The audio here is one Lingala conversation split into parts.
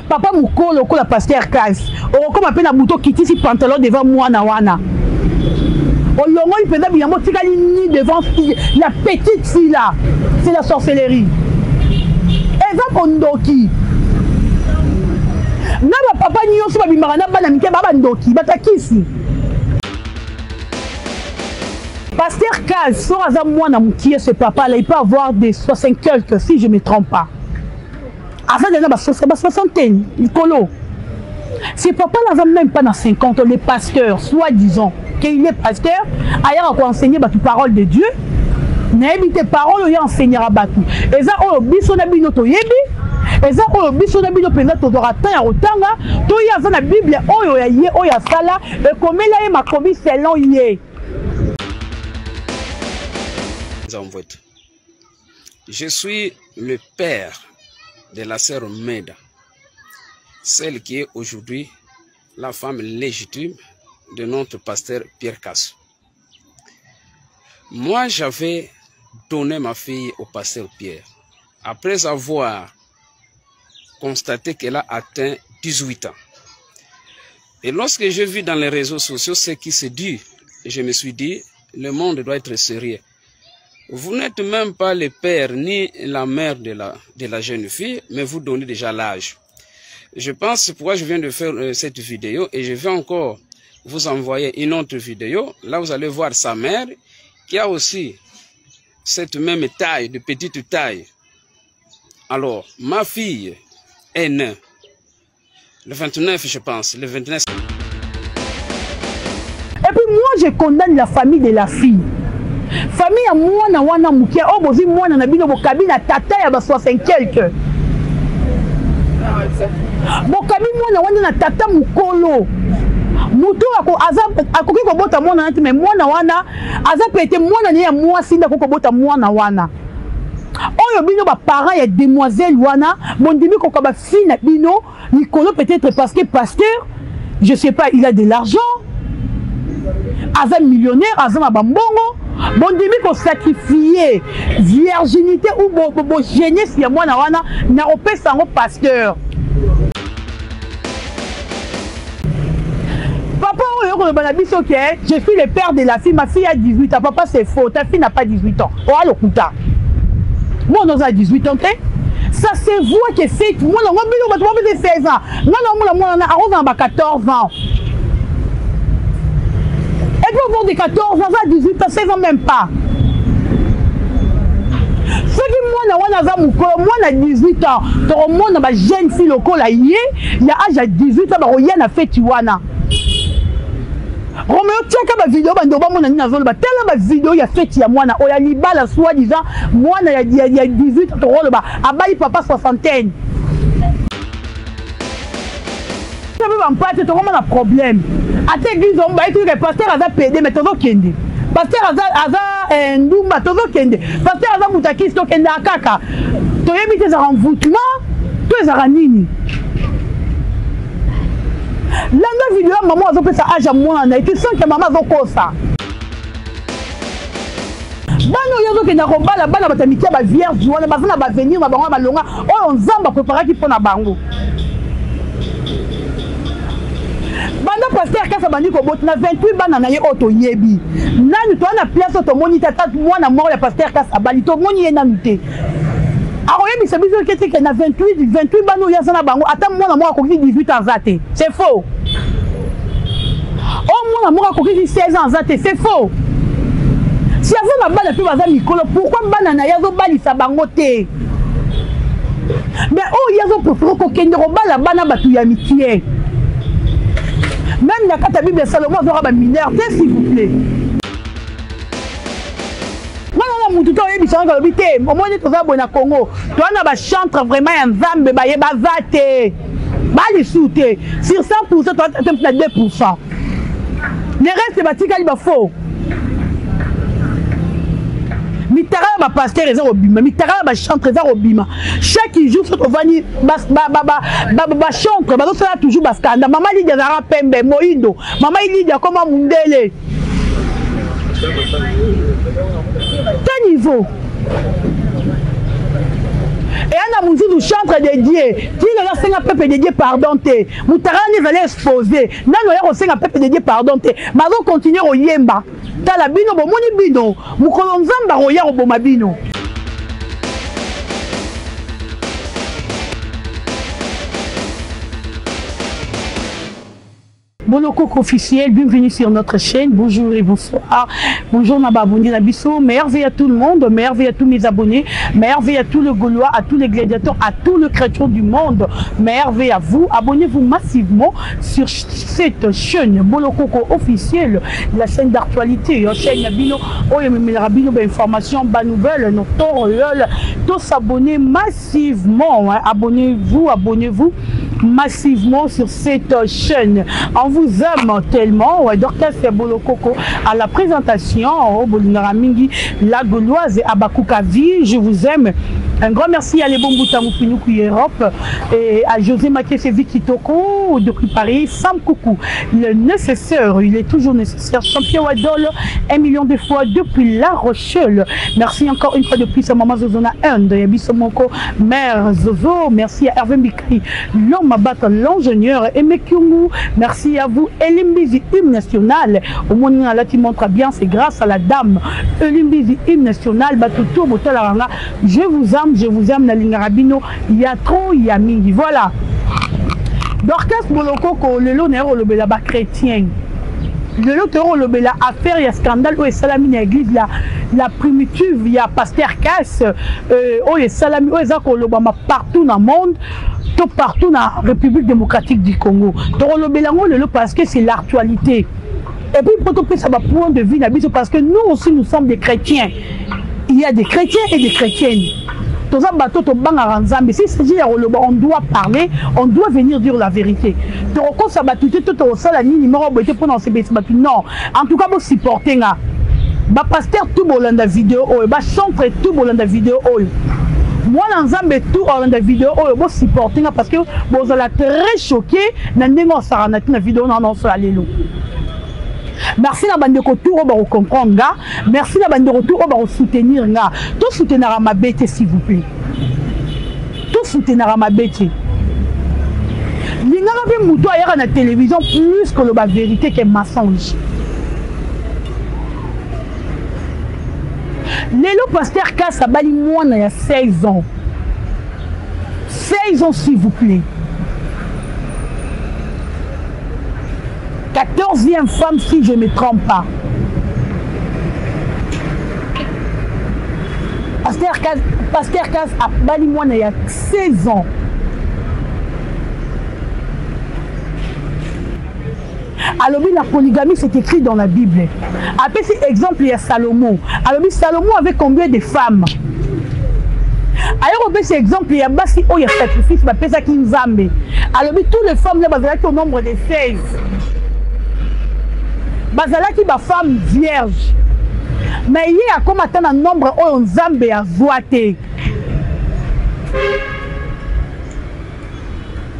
Papa mukolo lokola pasteur Kas, okokoma pe na butu okitisi pantalon devant mwana wana. Olongoli mpenza bilamba otikali nu devant fille, la petite fille là. C'est la sorcellerie. Eza kondoki. Na ba papa nyonso babimaka na bana mike ba bandoki, batakisi. Pasteur Kaz, soki aza mwana mukie ce papa là, il peut avoir des 60 quelques si je me trompe pas. Aza deja ba soixantaine likolo. Ce papa là aza même pas na 50 ans, le pasteur, soit disant qu'il est pasteur, ayaka ko enseigner batu parole de Dieu. Nayebi te parole oyo enseignera batu. Eza oyo biso na bino toyebi, eza oyo biso na bino mpenza tozwaka temps ya kotanga, to ye aza na Bible oyo ya ye oyo asala ekomela ye makomi selon ye. Je suis le père de la sœur Meda, celle qui est aujourd'hui la femme légitime de notre pasteur Pierre Kasso. Moi, j'avais donné ma fille au pasteur Pierre. Après avoir constaté qu'elle a atteint 18 ans. Et lorsque j'ai vu dans les réseaux sociaux ce qui se dit, je me suis dit, le monde doit être sérieux. Vous n'êtes même pas le père ni la mère de la, de la jeune fille, mais vous donnez déjà l'âge. Je pense c'est pourquoi je viens de faire euh, cette vidéo et je vais encore vous envoyer une autre vidéo. Là, vous allez voir sa mère qui a aussi cette même taille, de petite taille. Alors, ma fille est née le 29, je pense, le 29. Et puis moi, je condamne la famille de la fille. Famille ya mwana wana moke oyo bozwi mwana na bino bokabi na tata ya ba 60 quelque. Bokabi mwana wana na tata mokolo. Moto akoki kobota mwana wana te, mais mwana wana aza pete mwana na ye ya mwasi nde akoki kobota mwana wana. Oyo bino ba parents ya demoiselle wana bondimi kokaba fille na bino likolo peut-être parce que pasteur je sais pas il a de l'argent aza millionnaire aza na bambongo bondimi kosacrifie virginité ou bo, bo, bo ya mwana wana na kopesa yango pasteur papa oyo okoloba na biso ke je suis le père de la fille ma fille a 18 ans papa c'est faux ta fille n'a pas 18 ans oa lokuta mwana oza 18 ans te ça se voit que c'est mwana ngo bino bato bapesa 16 ans nga na omona mwana na akozala ba 14 ans et puis avoir de 14 ans aza 18 ans 16 ans même pas soki mwana wana aza mokolo mwana 18 ans tokomona ba jeune fille lokola ye ya age ya 18 ans bakoya na feti wana Romeo tiaka ba video bando bamona nini azoloba tala ba video ya feti ya mwana oyo ya libala soit disant mwana ya, ya, ya 18 tokoloba abali papa soixantaine mpe bampate tokoma na problème ata église omo bayebi ke pasteur aza pede mais tozokende pasteur aza, aza eh, ndumba tozokende pasteur aza moto akisi tokendaka kaka toyebi te ezalaka envoûtement to ezalaka nini landa video ya mama azopesa age ya mwana na ye tu sens ke mama azokosa bana oyo azokenda kobala bana bato ya mike ya bavierge wana baza na bavenir na bango ya malonga oyo nzambe apreparaki mpo na bango banda paster kasi abandi kobota na 28 bana na ye oyo toyebi nanu toa na place oyo tomoni te ata mwana moko ya paster kasi abali tomoni ye nanu te akoyebisa biso ke te ke na 28 28 bana oyo aza na bango ata mwana moko akoki 18 ans aza te c'est faux oyo mwana moko akoki 16 ans aza te c'est faux si aza na bana mpe baza mikolo pourquoi bana na ye azobalisa bango te mais oyo ye azoprefere kokende kobala bana bato ya mikie meme na kati ya bible salomo azwaka bamineur te s'il vous plaît wana na mutu te oyebisa nga alobi te omoni toza boye na congo toza na bachantre vraiment ya nzambe baye baza te balisu te sur 100 pourcent toza te na 2 pourcent le reste batikali bafaux mitaka ya bapaster eza kobima mitaka ya bachantre eza kobima chaque jour soki tovandi bachantre bazosala toujours baskanda mama lidi azalaka pembe moindo mama lidi akoma mundele te niveau. Eya na mosusu chantre de Dieu ti lelo asenga peuple de Dieu pardon te. Mutakala nde ezali expose nanu aya kosenga peuple de Dieu pardon te, mais azo continuer koyemba. Tala bino bomoni bino mokolo Nzambe akoya koboma bino. Bolokoko officiel, bienvenue sur notre chaîne. Bonjour et bonsoir. Bonjour ma babundi na biso. Merveille à tout le monde, merveille à tous mes abonnés, merveille à tous les Gaulois, à tous les gladiateurs, à tous les chrétiens du monde. Merveille à vous. Abonnez-vous massivement sur cette chaîne Bolokoko officiel, la chaîne d'actualité, la chaîne bino oyo memelaka bino ba information, ba nouvelles, nos temps réel. Tous s'abonner massivement, hein. Abonnez-vous, abonnez-vous massivement sur cette chaîne. On vous aime tellement. Ouais, Dorcas Bolokoko à la présentation, oh, Bolingara Mingi, la Gauloise Abakuka Vie, je vous aime. Un grand merci à Lebon Boutamou Europe et à José Makese Kitoko depuis Paris, Sam Koukou, le nécessaire, il est toujours nécessaire, champion Wadol, 1 million de fois depuis La Rochelle. Merci encore une fois de plus à Maman Zozona Inde, Yabiso Moko, Mère Zozo, merci à Hervé Mbikri, l'homme à battre, l'ingénieur Aimé Kyungu, merci à vous, Elimbizi, hymne national, au monde là qui montre bien, c'est grâce à la dame Elimbizi, hymne national, Batuto, Botalaranga, je vous aime, je vous aime, Nalinga Rabino, il y a trop, il y a mingi, voilà. Dorcas Bolokoko, lelo na olobela ba chrétien. Lelo to olobela affaire ya scandale oyo esalami na église la la primitive ya pasteur Cass oyo esalami oyo eza kolobama partout na monde to partout na République démocratique du Congo. To olobela ngo lelo parce que c'est l'actualité. Et puis pour topesa ba point de vue na biso parce que nous aussi nous sommes des chrétiens. Il y a des chrétiens et des chrétiennes. Toza bato tobangaka Nzambe. Si s'agit ya koloba, on doit parler, on doit venir dire la vérité. Tokokosa bato te, to tokosala nini moko boye te mpona kosepelisa bato. Non, en tout cas bosupporte nga. Ba pasteur tout bolanda vidéo oyo, ba chantre tout bolanda vidéo oyo. Mwana Nzambe tout olanda vidéo oyo, bosupporte nga parce que bozala très choqué na ndenge osaka na tina vidéo na osala lelo. Merci na bandeko tout oyo bako comprendre nga. Merci na bandeko tout oyo bako soutenir nga. To soutenara mabe te s'il vous plaît. To soutenara mabe te. Lingaka pe mutu ayaka na télévision plus que loba vérité que mensonge. Lelo pasteur Kass abali mwana ya 16 ans. 16 ans s'il vous plaît. 14e femme si je ne me trompe pas. Pasteur Kass, Pasteur Kass abali mwana ya 16 ans. Alobi la polygamie c'est écrit dans la Bible. Apesi exemple ya Salomon. Alobi Salomon avait combien de femmes? Ayo kopesa exemple ya basi oyo ya sacrifice bapesaki Nzambe. Alobi tous les femmes là bazalaki au nombre de 16. Bazalaki ba femmes vierges. Mais ye akoma ata na nombre oyo Nzambe azwa te.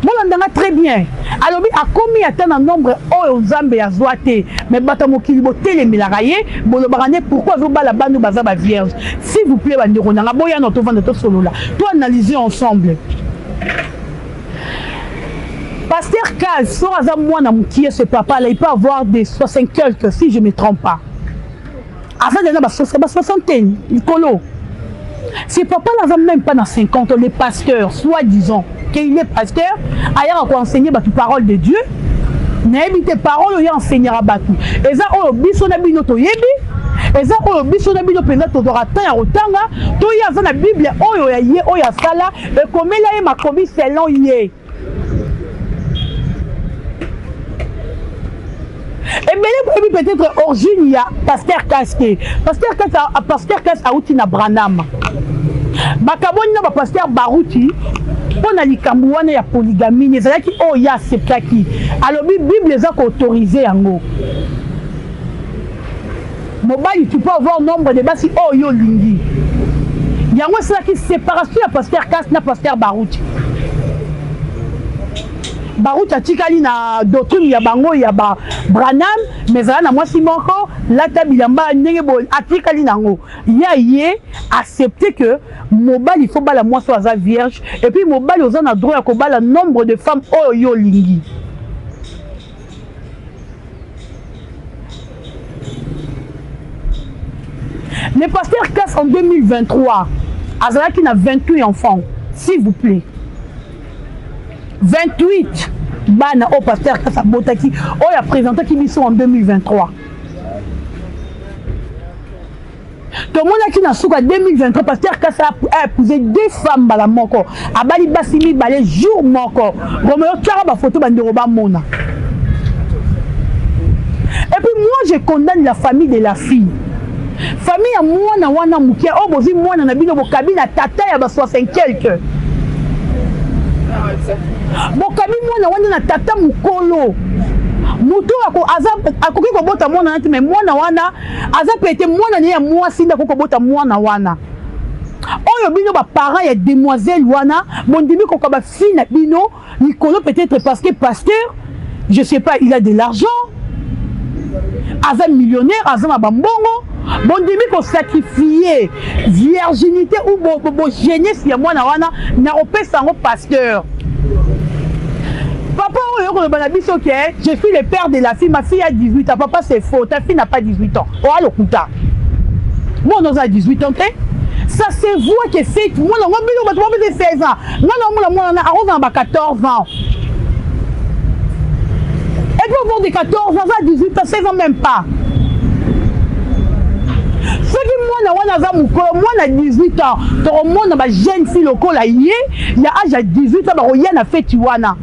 Bolanda nga très bien. Alobi akomi ata na nombre oyo Nzambe azwa te. Mais bato ya mokili botelemelaka ye, bolobaka nde pourquoi azobala bana baza ba vierge. S'il vous plaît bandeko na nga, boya na tovanda tosolola, to analyser ensemble. Pasteur Kaz, soki aza mwana mokie, ce papa là, il peut avoir des 60 quelques si je me trompe pas. Aza déjà ba soixantaine likolo. Ce papa là aza même pas na 50, le pasteur, soi-disant qu'il est pasteur, ayaka ko enseigner bato parole de Dieu. Nayebi te parole oyo enseignera bato. Eza oyo biso na bino toyebi, eza oyo biso na bino mpenza tozwaka temps ya kotanga, to ye aza na Bible oyo ya ye oyo asala ekomela ye makomi selon ye. Ebele boyebi peut-être origine ya Pasteur Kass te. Pasteur Kass, Pasteur Kass auti na Branham. Bakaboni na ba Pasteur Baruti mpo na likambo wana ya polygamie ezalaki oyo ye acceptaki. Alobi Bible eza ko autoriser yango. Mobali tu peux avoir nombre de basi oyo yo olingi. Yango esalaki séparation ya Pasteur Kass na Pasteur Baruti. Baruti atikali na doctrine ya bango ya ba Branham, mais ezala na mwasi moko lata bilamba ndenge boye, atikali nango ya ye accepter que mobali faut bala mwasi oyo aza vierge, et puis mobali oza na droit ya kobala nombre de femmes oyo yo olingi. Le pasteur Cass en 2023 azalaki na 28 enfants, s'il vous plaît. 28 bana oyo pasteur Cass abotaki, oyo apresentaki biso en 2023. Tomonaki na suka 2023 pasteur Cass a épousé deux femmes mbala moko, abali basi mibale jour moko. Romeo tiaka ba photo bandeko bamona. Et puis moi je condamne la famille de la fille. Famille ya mwana wana moke oyo bozwi mwana na bino bokabi na tata ya ba 60 quelque. Bokabi mwana wana na tata mokolo. Moto akoki kobota mwana wana te, mais mwana wana aza pete mwana ne ya mwasi nde akoki kobota mwana wana. Oyo bino ba parents ya demoiselle wana bondimi kokaba fille na bino likolo, peut-être parce que pasteur, je sais pas, il a de l'argent, aza millionnaire, aza na bambongo, bondimi kosacrifier virginité ou bo jeunesse ya mwana wana na kopesa yango pasteur. Papa oyo koloba na biso ke je suis le père de la fille, ma fille a 18 ans. Papa, c'est faux, ta fille n'a pas 18 ans. Oa lokuta. Mwana oza 18 ans te. Ça se voit que c'est mwana ngo bino bato bapesa 16 ans. Nga na mona mwana na akoza na ba 14 ans. Et puis avoir de 14 ans, aza 18 ans, 16 ans même pas. Soki mwana wana aza mokolo, mwana 18 ans, tokomona ba jeune fille lokola ye ya âge ya 18 ans bakoya na feti wana.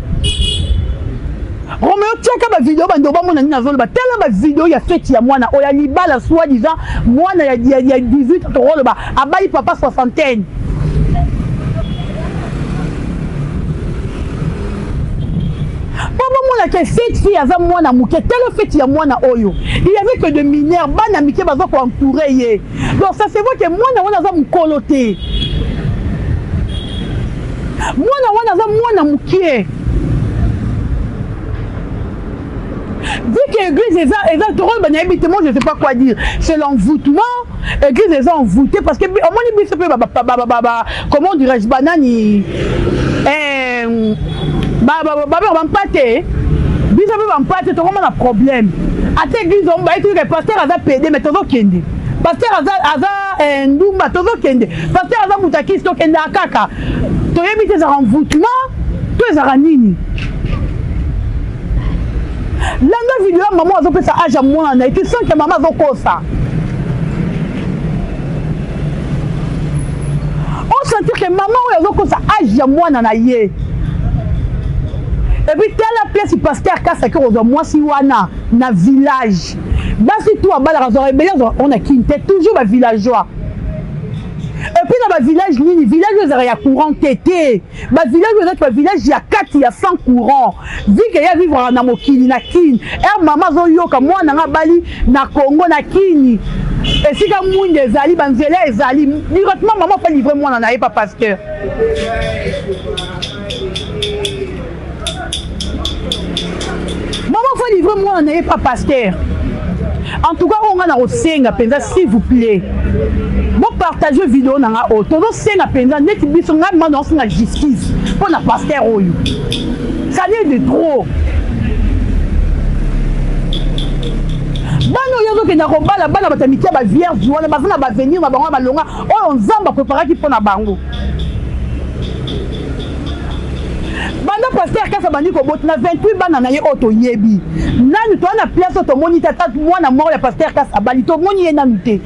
Romeo tiaka ba video bando bamona nini azoloba. Tala ba video ya feti ya mwana oyo ya libala, soi-disant mwana ya 18 ans tokoloba abali papa soixantaine. Po bomona ke cette fille aza mwana moke. Tala feti ya mwana oyo, il y avait que de mineurs, bana mike baza koentourer ye. Donc ça se voit que mwana wana aza mokolo te, mwana wana aza mwana moke. Vu que église eza drôle, nayebi te, moi je sais pas quoi dire, c'est l'envoûtement. Église eza envoûté parce que omoni biso mpe ba, comment dirais-je, banani, babero bampate, biso mpe bampate tokoma na problème. Ata église omo bayebi ke pasteur aza pédé, mais tozokende. Pasteur aza ndumba, tozokende. Pasteur aza moto akisi, tokendaka kaka. Toyebi te ezaka envoûtement to ezaka nini. Landa video ya mama azopesa âge ya mwana na ye, tu sens que mama azokosa. Osentir que mama oyo azokosa âge ya mwana na ye. Et puis tala place pasteur Kasaki kozwa mwasi wana na village. Basi tu abalaka azwaka ebele, azwaka on a kinte toujours ba villageois. Et puis na ba village nini, village oyo ezalaka ya courant te te. Ba village oyo ezalaki ba village ya kati ya sans courant. Vu que ya vivre na mokili na Kin, er mama azoyoka mwana nga bali na Congo na Kini. Esika mwinda ezali, ba nzela ezali, directement mama fa livrer mwana na ye pa pasteur. Maman faut livrer mwana na ye pa pasteur. En tout cas oyo nga na kosenga mpenza, s'il vous plaît, bopartage video na nga oyo. Tozosenga mpenza neti biso, ngai mama naosenga justice mpo na pasteur oyo. Ça n'est de trop. Bana oyo azokenda kobala bana bato ya mike ya bavierge wana baza na bavenir na bango ya malonga oyo Nzambe apreparaki mpo na bango. Banda pasteur Kasa bandi kobota na 28 bana na ye oyo toyebi nanu, toza na place oyo tomoni te ata mwana moko ya pasteur Kasa abali, tomoni ye nanu te.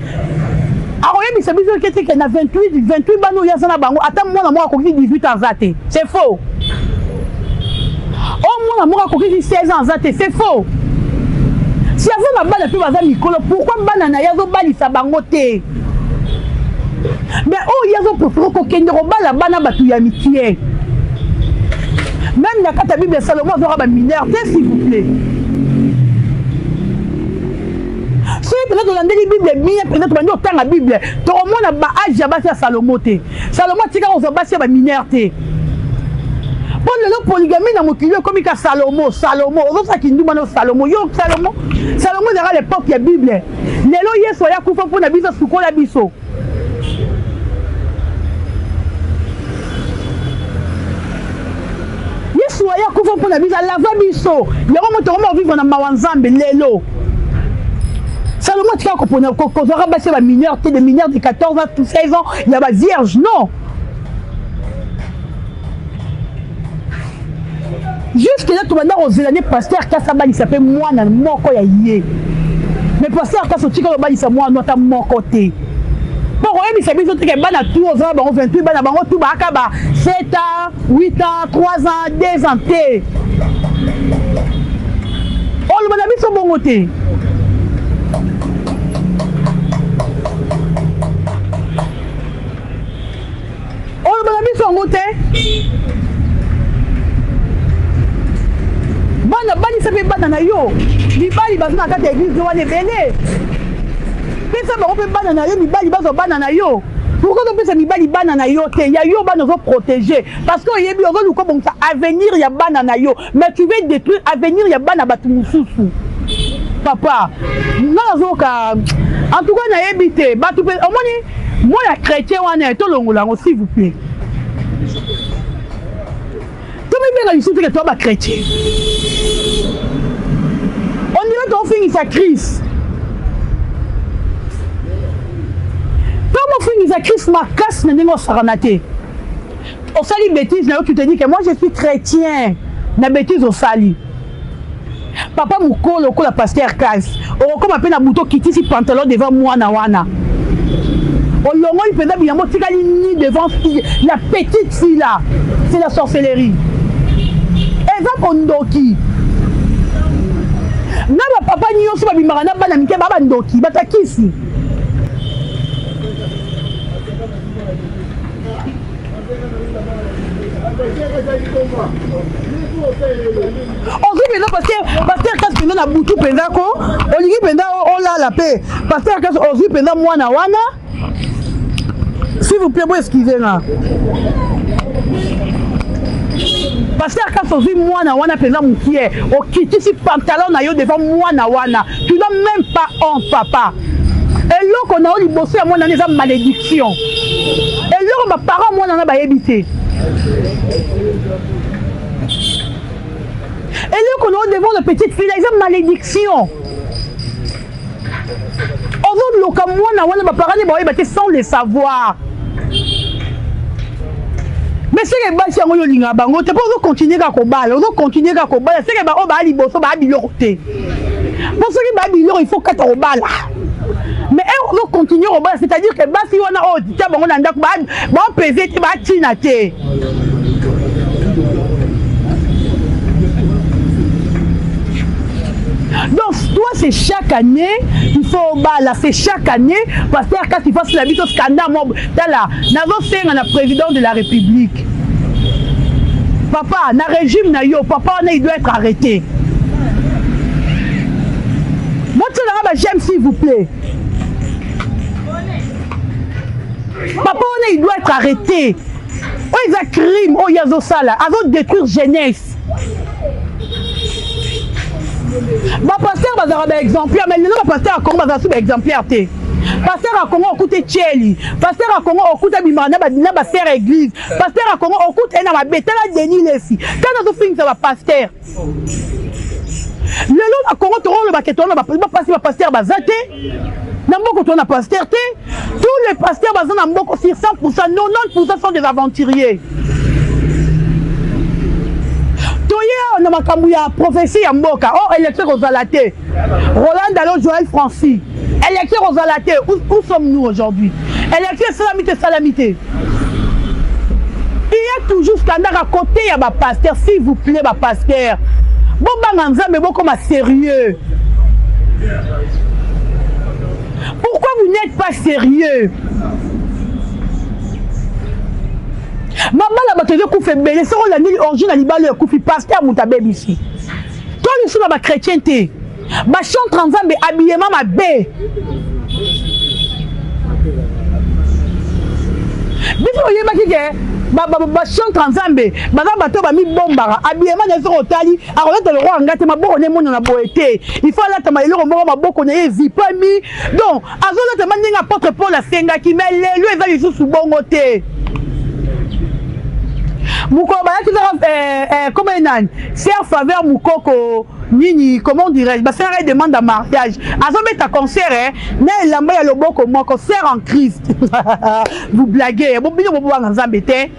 Akoyebisa biso ke te ke na 28 bana oyo aza na bango ata mwana moko akoki 18 ans aza te, c'est faux. Oyo mwana moko akoki 16 ans aza te, c'est faux. Si aza na bana mpe baza mikolo, pourquoi bana na ye azobalisa bango te? Mais oyo ye azopréféré kokende kobala bana bato ya mikie. Même na kati ya Bible, Salomo azwaka bamineur te, s'il vous plaît. Soki mpenza tolandeli Bible bien, mpenza tobandi kotanga Bible, tokomona ba age ya basi ya Salomo te. Salomo atika kozwa basi ya bamineur te. Mpo lelo polygamie na mokili ekomi ka Salomo, Salomo ozosala kindumba na Salomo, yo Salomo, Salomo ezalaka l'époque ya Bible. Lelo Yesu aya kufa mpo na biso, asukola biso. Yesu aya kufa mpo na biso, alava biso. Yango moto akoma kovivre na mawa Nzambe lelo. Salomo atika kopona kozwaka basi ya ba mineur te, des mineurs de 14 ans, 16 ans, ya ba vierge, non. Jusque là tobanda kozela nde pasteur Kasi abalisa mpe mwana moko ya ye. Mais pasteur Kasi otikala obalisa mwana ata moko te. Mpo koyebisa biso te ke bana tu oza na bango 28 bana bango tu baaka ba 7 ans, 8 ans, 3 ans, 2 ans te. Oloba na biso bongo te. Oloba na biso yango te. Bana balisa mpe bana na yo mibali baza na kati ya eglise wana ebele, pesa bango mpe bana na yo mibali bazwa bana na yo. Pourquoi ozopesa mibali bana na yo te? Ya yo bana ozoprotege parce que oyebi ozoluka obongisa avenir ya bana na yo, mais tu veux détruire avenir ya bana bato mosusu. Papa, nga nazoka en tout cas nayebi te bato mpe omoni moi ya chrétien wana tolongola yango s'il vous plaît. Tomibenga lisusu te ke toa ba chrétien, on dirait tofingisa Christ, tomofingisa Christ makasi na ndenge osakana te. Osali bêtise na yo, tu te dis que moi je suis chrétien, na bêtise osali. Papa mokolo lokola pasteur Kasi, okokoma mpe na butu okitisi pantalon devant mwana wana, olongoli mpenza bilamba otikali ni devant la petite fille là. C'est la sorcellerie, eza kondoki. Na bapapa nyonso babimaka na bana mike ba bandoki batakisi. Ozwi mpenza pasteur Kasi mpenza na butu mpenza ko olingi mpenza olala mpe pasteur Kasi ozwi mpenza mwana wana. S'il vous plaît, bo excuse nga. Pasteur Kasi ozwi mwana wana mpenza mokie, okitisi pantalon na yo devant mwana wana, tu n'as même pas honte papa. Eloko na yo liboso ya mwana wana eza malédiction. Eloko baparent mwana wana bayebi te. Eloko na yo devant la petite fille eza malédiction. Ozoloka mwana wana baparent ne baoyeba te sans le savoir. Mais seke basi yango yo olingaka bango te mpo ozokontinue kaka kobala, ozokontinue kaka kobala. Seke baoyo baa liboso baa biloko te, mpo soki baa biloko il faut kata kobala. Mais ere ozokontinue kobala, c'est-à-dire que basi wana oyo tia bango na ndako baopese te, batina te. Donc toi c'est chaque année il faut obala, c'est chaque année pasteur Kasi fasse la biso scandale. Mo tala nazosenga na président de la République, papa na régime na yo papa wana il doit être arrêté. Botielanga ba j'aime s'il vous plaît. Papa wana il doit être arrêté. Oyo eza crime oyo azosala, azodétruire jeunesse. Bapasteur bazalaka baexemplaire, mais lelo bapasteur ya Congo bazala su baexemplaire te. Pasteur ya Congo okuta etieli, pasteur ya Congo okuta bimaka na basere église, pasteur ya Congo okuta ye na mabe. Tala Denis Lesi, tala azofingisa bapasteur. Lelo na Congo tokoloba ke toza na bapasi, bapasteur baza te na mboko, toza na pasteur te. Tous les pasteurs baza na mboko sur 100%, 90% sont des aventuriers. Toye awa na makambo ya prophétie ya mboka, oh élection kozala te. Roland Dalo, Joël Francis, élection kozala te. Où sommes-nous aujourd'hui? Élection esalami te, esalami te. Il y a toujours scandale à côté ya ba pasteur. S'il vous plaît ba pasteur, bobanga Nzambe, bokoma sérieux. Pourquoi vous n'êtes pas sérieux? Mabala bato ezokufa ebele, soki olandeli origine ya libala oyo ekufi, pasteur moto abebisi. To lisusu na bachrétien te, bachantre Nzambe habillement mabe. Biso oyebaki ke Bachantre Nzambe baza bato bamibombaka. Habillement na ye, soki otali, akolata lokwa nga te, maboko na emonana boye te. Il faut alatama eloko moko, maboko na ye ezipami. Donc azolatama ndenge apôtre Paul asengaki. Mais lelo eza lisusu bongo te. Mokolo bayaki kaka, comme nani, Sœur Faveur Mokoko nini, comment dirais-je, basalaka ye demande ya mariage, azobeta concert na elamba ya loboko moko. Sœur en Christ, vous blaguez. Bino bobwanga Nzambe te,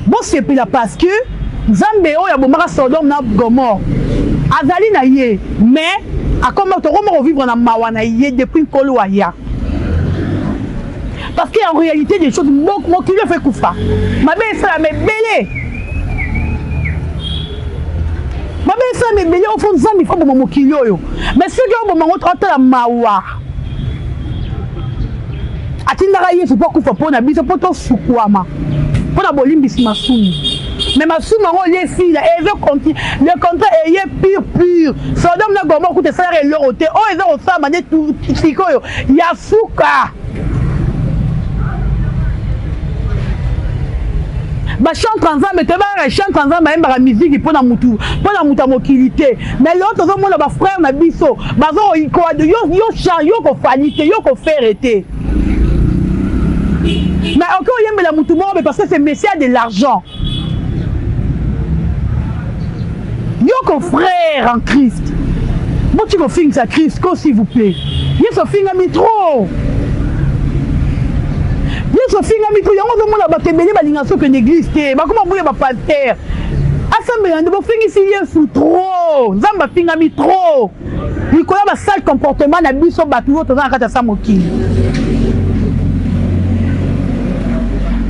bosepela, parce que Nzambe oyo abomaka Sodome na Gomore azali na ye. Mais akoma, tokoma kovivre na mawa na ye depuis Nkolo aya, parce que en réalité des choses, mokili efe kufa, mabe esalama ebele, mabe esalama ebele. Ofo Nzambe fo boma mokili oyo, mais soki oboma ngo, otala mawa. Atindaka Yesu mpo akufa mpo na biso, mpo tosukwama, mpo na bolimbisi masumu. Mais masumu yango olie esila, ezo le contraire eye pire pire. Sodome na Gomore kuta esalaka eloko te. Oyo eza kosalama nde sikoyo ya suka. Bachantre Nzambe, toyebaka chantre Nzambe ayembaka miziki mpo na mutu, mpo na mutu ya mokili te. Mais lelo tozomona bafrère na biso bazo yo kofali te, yo kofere te, mais oke oyembela mutu moko be, parce que c'est monsieur a de l'argent. Yoko frère en Christ, boti kofingisa Christ ko, s'il vous plaît. Yesu ofingami trop, Yesu ofingami trop. Yango ozomona bato ebele balinga soki na église te, bakoma boya bapasteur asambela nde. Bofingisi Yesu trop, Nzambe afingami trop likolo ya basale comportement na biso bato oyo toza na kati ya sa mokili.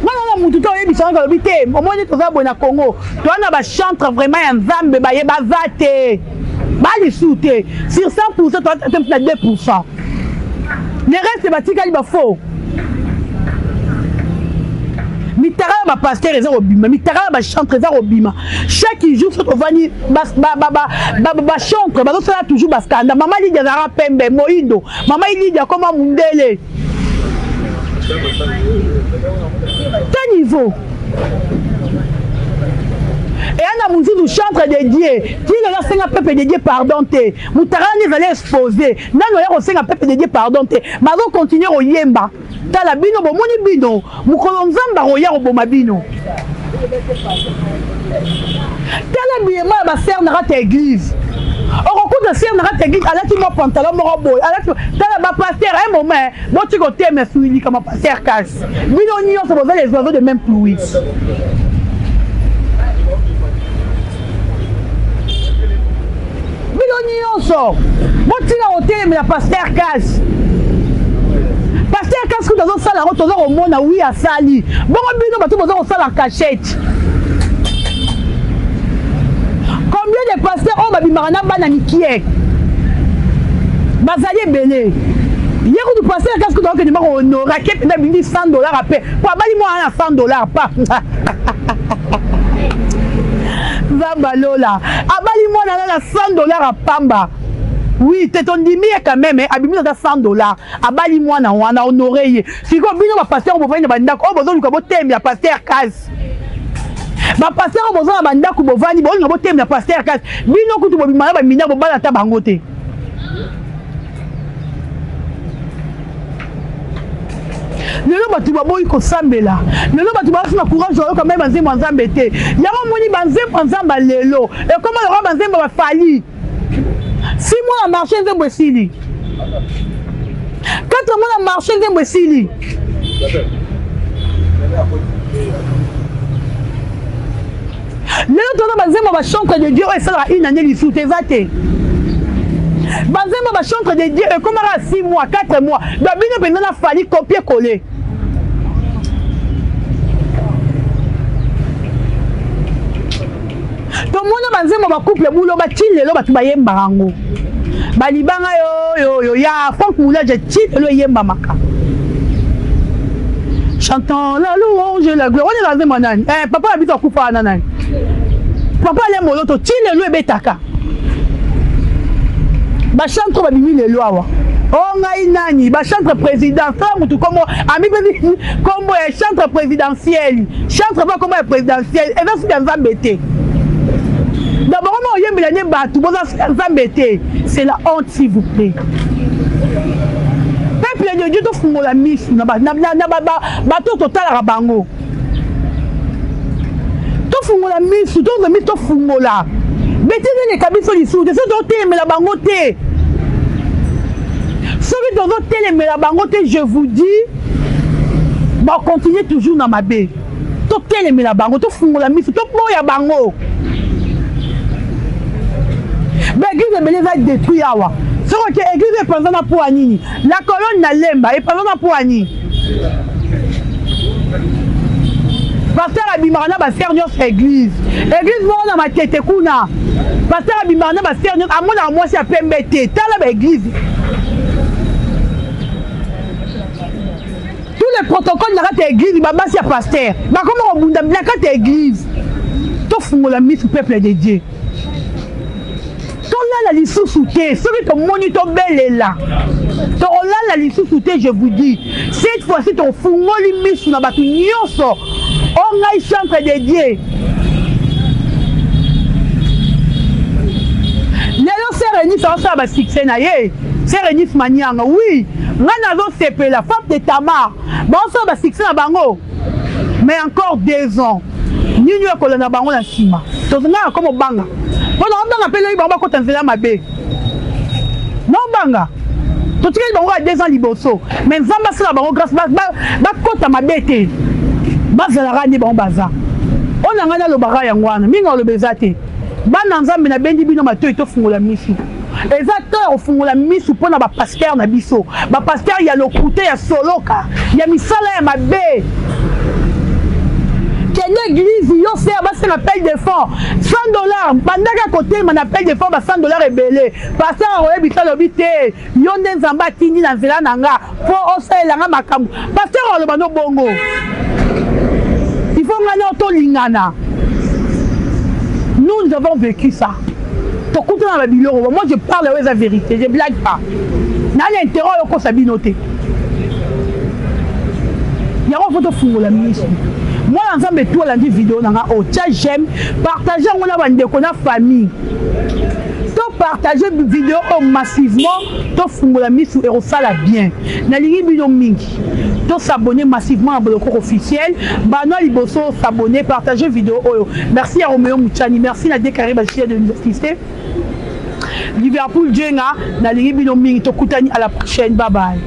Wana na mutu te oyebisaka, alobi te. Omoni, toza boye na Congo, toza na bachantre vraiment ya Nzambe baye baza te, balisu te. Sur 100, toza na 2. Le reste batikali bafaux. Mitaka ya bapasteur eza kobima, mitaka ya bachantre eza kobima chaque jour. Soki tovandi, bachantre bazosala toujours bascandale. Mama Lidi azalaka pembe moyindo, mama Lidi akoma mundele te niveau. Eya na mosusu chantre de Dieu tino asenga peuple de Dieu pardon te. Mutaka nde ezali exposé nano, oya kosenga peuple de Dieu pardon te, bazokontinue koyemba. Tala bino, bomoni bino, mokolo Nzambe akoya koboma bino. Tala biyema ya basœur na kati ya église. Okokuta sœur na kati ya église alati mwa pantalon moko boye, alati. Tala bapasteur, un moment boti kotema esuilika ma pasteur Kasi. Bino nyonso boza les oiseaux de même pluie. Bino nyonso botika kotelemela pasteur Kasi. Pasteur Kasi kutu azosala yango, toza komona wi asali bongo. Bino bato boza kosala cachette. Combien de pasteurs oyo babimaka na bana mikie bazali ebele? Ye kutu pasteur Kasi kutu akokende bako honore, ake mpenza abindi 100 $ ape po abali mwana na 100 $ pa. Nzambe alola, abali mwana na 100 $ apamba. Oui te, tondimi ye quand même, abimi ata 100 $, abali mwana wana, honore ye. Sikoyo bino bapasteur bovandi na bandako oyo, bozoluka botemela pasteur Kasi. Bapasteur oyo boza na bandako, bovandi, bolinga botemela pasteur Kasi. Bino kutu bobima na bamina, bobala ata bango te. Lelo bato baboyi kosambela, lelo bato bazasi na courage oyoka mai banzembo ya Nzambe te. Yango omoni banzembo ya Nzambe lelo ekoma lokola banzembo bafali. 6 mois na marché, nzembo esili. 4 mois na marché, nzembo esili. Lelo toza banzembo bachantre de Dieu oyo esalaka une année lisusu te, eza te. Banzembo bachantre de Dieu ekomaka 6 mois, 4 mois. Donc bino mpenza na Fally, copier coller. Tomona banzembo bacouple buloba, ti lelo bato bayembaka yango. Balibanga yoyoyo ya Frank Moulage, ti lelo eyembamaka. Chantons la louange, la gloire. Wana eza nzembo nani? Papa na biso akufa wana nani? Papa Ale Moloto. Ti lelo ebetaka. Bachantre babimi lelo awa. O oh, ngai nani bachantre président sala motu kombo amipesi kombo ya chantre présidentiel, chantre mpo kombo ya présidentiel eza suki ya Nzambe te. Donc bango oyembela nde bato boza suki ya Nzambe te. C'est la honte, s'il vous plaît. Peuple de Dieu, tofungola misu na bato totalaka bango. Tofungola misu, tozwa misu, tofungola betise eleka biso lisusu te. Soki totelemela bango te, soki tozotelemela bango te, je vous dis, bakontinue toujours na mabe. Totelemela bango, tofungola misu, toboya bango. Baeglise ebele eza détruit awa. Soki oke église epanzana mpo ya nini? La Colonne na Lemba epanzana mpo ya nini? Pasteur abimaka na basere nyonso ya église, église moko na Matete kuna, pasteur abimaka na basere nyonso, amonaka mwasi ya pembe te. Tala baeglise, tous les protocoles na kati ya église, babasi ya pasteur bakoma kobunda na kati ya église. Tofungola misu, peuple de Dieu, tolala lisusu te. Soki tomoni, tobelela, tokolala lisusu te. Je vous dis, cette fois-ci tofungoli misu na bato nyonso. O ngai chantre de Dieu, lelo sœur Eunice aosala basuccès na ye. Sœur Eunice Manianga, oui, ngai nazosepela. Femme de Tamar baosala basuccès na bango, mais encore 2 ans nini oyo ekolanda bango na nsima? Ngai akoma obanga mpo na obanga mpe loyi bango bakota nzela mabe. Naobanga totikali bango kaka 2 ans liboso, mais Nzambe asala bango grâce, bakota mabe te, bazalaka nde bango baza. Oyo na ngai nalobaka yango wana mingi, aloba eza te. Bana Nzambe, nabendi bino matoi, tofungola misu. Eza to ya kofungola misu mpo na bapasteur na biso, bapasteur ya lokute, ya soloka, ya misala ya mabe. Kende église yo sœur, basenga appel de fonds 100 $. Bandaka kotelema na appel de fonds ba 100 $ ebele. Pasteur akoyebisa, alobi te, yo nde Nzambe atindi na nzela na nga mpo osalelanga makambo. Pasteur aloba no bongo. Il faut ngai na tolingana. Nous, nous avons vécu ça, tokutana na babiloko. Moi, je parle oyo eza vérité, je blague pas. Nani intérêt oyo okosa bino te? Yango faut tofungola miso. Mwana Nzambe, tu olandi video na nga, otya j'aime, partage yango na bandeko, na famille. Topartage video oyo massivement, tofungola misu, ekosala bien. Nalingi bino mingi. Tos'abonner massivement na Bolokoko Officiel. Bano liboso, s'abonner, partage video oyo. Merci ya Romeo Muchani, merci na Dekare Bashia de l'université Liverpool Jenga. Nalingi bino mingi, tokutani à la prochaine, bye bye.